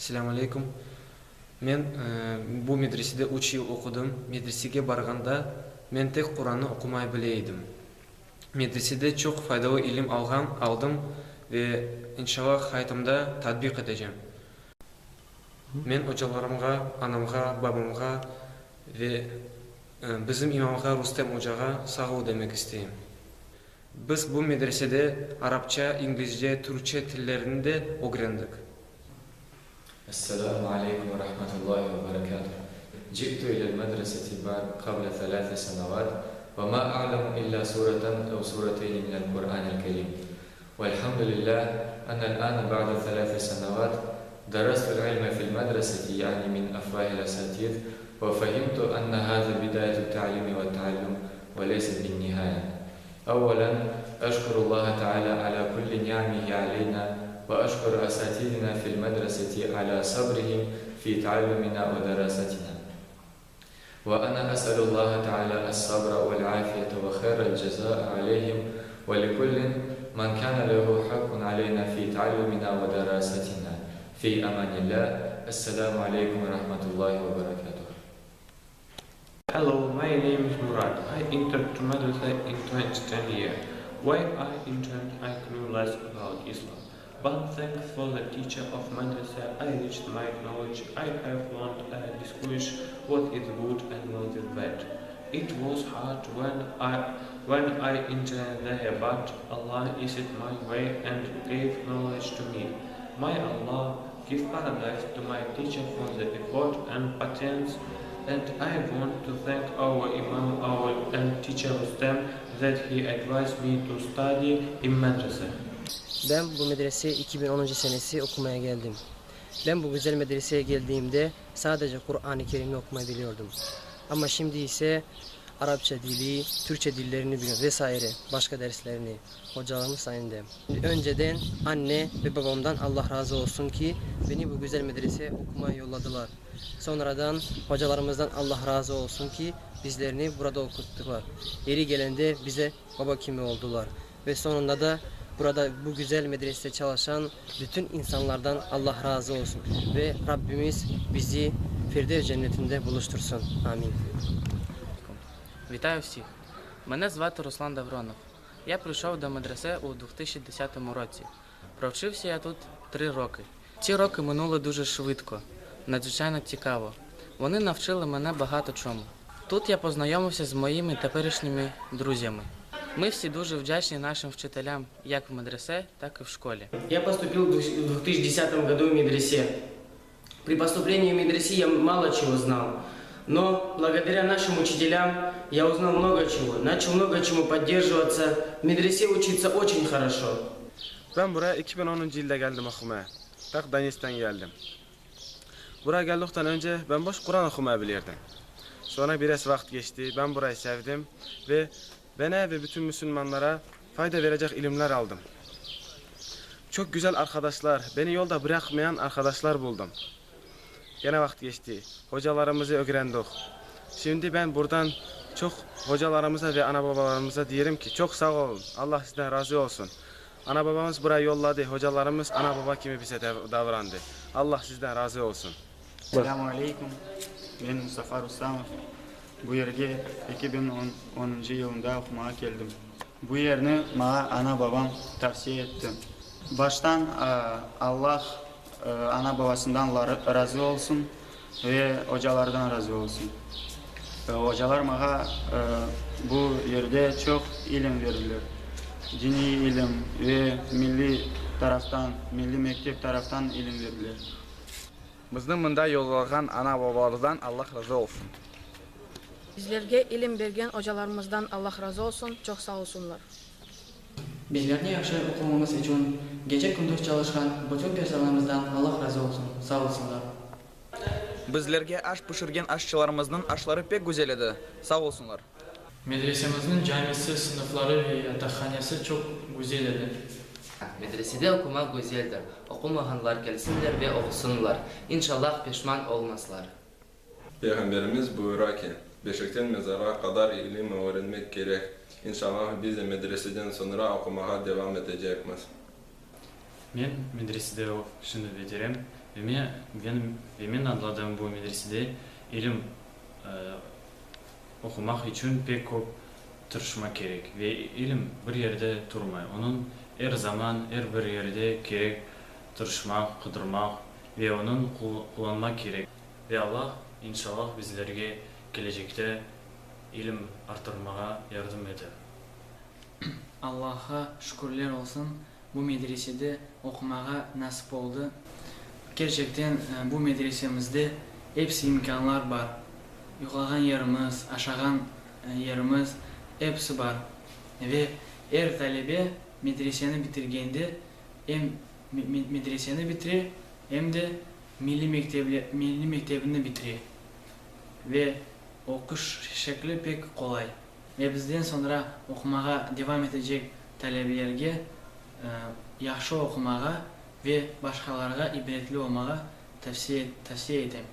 Selâm aleyküm. Men bu medresede üç yıl oqudım. Medresege barğanda men tek Qurannı oqumay bile edim. Medresede çoq faydalı ilim alğan, aldım ve, inşallah, hayatımda tatbiq etecem. Men ocalarımğa, anamğa, babamğa ve bizim imamğa Rustem ocağa sağ ol demek isteyim. Biz bu medresede arapça, inglizce, türkçe tillerini de ögrendik. Esselamu aleykum ve rahmetullahi ve berekatuh. Ci'tu ilel medreseti ba'd qabla thalâthi senevat ve ma a'lemu illa sureten ev sureteyni minel Kur'anil kerim. Velhamdülillah enel âne ba'de thalâthi senevat derastul ilme fil medreseti ya'ni min afvâhil esatid ve fehimtu enne hâze bidâyetut ta'limi ve teallüm ve leyset bin nihâye. Evvelen, eşkurullaha teala ala kulli ni'amihi aleyna ve eşkuru esatidina fil medreseti ala sabrihim fi teallümina ve derasetina. Ve ana es'elullaha teala es-sabra ve'l-afiyete ve hayrel cezâe aleyhim ve likullin men kâne lehu hakkun aleyna fi teallümina ve derasetina. Fi amanillah. Esselamu aleykum ve rahmetullahi ve berekatuh. Hello, my name is Murat. I entered to madrasa in 2010 year. Why I entered, I knew less about Islam. But thanks for the teacher of madrasa, I reached my knowledge. I have learned to distinguish what is good and what is bad. It was hard when I when I entered there, but Allah eased my way and gave knowledge to me. May Allah give paradise to my teacher for the effort and patience and I want to thank our imam our and teacher Rustem that he advised me to study in madrasa. Ben bu medreseye 2010. senesi okumaya geldim. Ben bu güzel medreseye geldiğimde sadece Kur'an-ı Kerim'i okumayı biliyordum. Ama şimdi ise Arapça dili, Türkçe dillerini biliyorum vesaire başka derslerini hocalarımız sayende. Önceden anne ve babamdan Allah razı olsun ki beni bu güzel medreseye okumaya yolladılar. Sonradan hocalarımızdan Allah razı olsun ki bizlerini burada okuttular. Yeri gelende bize baba kimi oldular. Ve sonunda da burada bu güzel medresede çalışan bütün insanlardan Allah razı olsun. Ve Rabbimiz bizi Firdevs cennetinde buluştursun. Amin. Вітаю всіх! Мене звати Руслан Давронов. Я прийшов до медресе у 2010 році. Провчився я тут три роки. Ці роки минули дуже швидко, надзвичайно цікаво. Вони навчили мене багато чому. Тут я познайомився з моїми теперішніми друзями. Ми всі дуже вдячні нашим вчителям як в медресе, так і в школі. Я поступил в 2010 году в медресе. При поступлении в медресе я мало чего знал. Но благодаря нашим учителям я узнал много чего, начал много чему поддерживаться. В медресе учиться очень хорошо. Ben buraya 2010. yılda geldim okumaya. Tak Donetsk'ten geldim. Buraya geldikten önce ben boş Kur'an okumayı bilirdim. Sonra biraz vakit geçti. Ben burayı sevdim ve bana ve bütün Müslümanlara fayda verecek ilimler aldım. Çok güzel arkadaşlar, beni yolda bırakmayan arkadaşlar buldum. Gene vakit geçti. Hocalarımızı öğrendik. Şimdi ben buradan çok hocalarımıza ve ana babalarımıza diyelim ki çok sağ olun. Allah sizden razı olsun. Ana babamız buraya yolladı. Hocalarımız ana baba kimi bize davrandı. Allah sizden razı olsun. Selâmu aleyküm. Men Mustafa Rustamov. Bu yerge 2010 yılında oqumağa keldim. Bu yerni maña ana-babam tavsiye etti. Baştan Allah ana-babasından razı olsun ve ocalardan razı olsun. Ocalar maña bu yerde çoq ilim berdiler. Diniy ilim ve milliy taraftan, milliy mektep taraftan ilim berdiler. Bizni mında yollağan ana-babalardan Allah razı olsun. Bizlerge ilim bergen ocalarımızdan Allah razı olsun, çoq sağ olsunlar. Bizlerni yahşı oqumamız içün gece-kündüz çalışqan bütün personelımızdan Allah razı olsun, sağ olsunlar. Bizlerge aş pişirgen aşçılarımıznıñ aşları pek güzel edi, sağ olsunlar. Medresemizniñ camisi, sınıfları ve yataqhanesi çoq güzel edi. Medresede oqumaq güzeldir. Oqumağanlar kelsinler ve oqusınlar. İnşallah, peşman olmazlar. Peyğamberimiz buyura ki, Beşikten mezarğa qadar ilim öğrenmek kerek. İnşallah, biz de medreseden soñra oqumağa devam etecekmiz. Men medresede şimdi beterem ve ve men añladım bu medresede ilim oqumaq içün pek köp tırışmaq kerek ve ilim bir yerde turmay, onıñ er zaman er bir yerde kerek tırışmaq, qıdırmaq ve onıñ qullanmaq kerek. Ve Allah, inşallah, bizlerge kelecekte ilim arttırmağa yardım eter. Allahqa şükürler olsun, bu medresede oqumağa nasip oldı. Kerçekten, bu medresemizde episi imkânlar bar. Yuqlağan yerimiz, aşağan yerimiz, episi bar. Ve er talebe medreseni bitirgende em medreseni bitire, em de milliy milliy mektebini bitire. Ve oquş şekli pek qolay. Ve bizden soñra oqumağa devam etecek talebelerge yahşı oqumağa ve başqalarğa ibretli olmağa tavsiye tavsiye etem.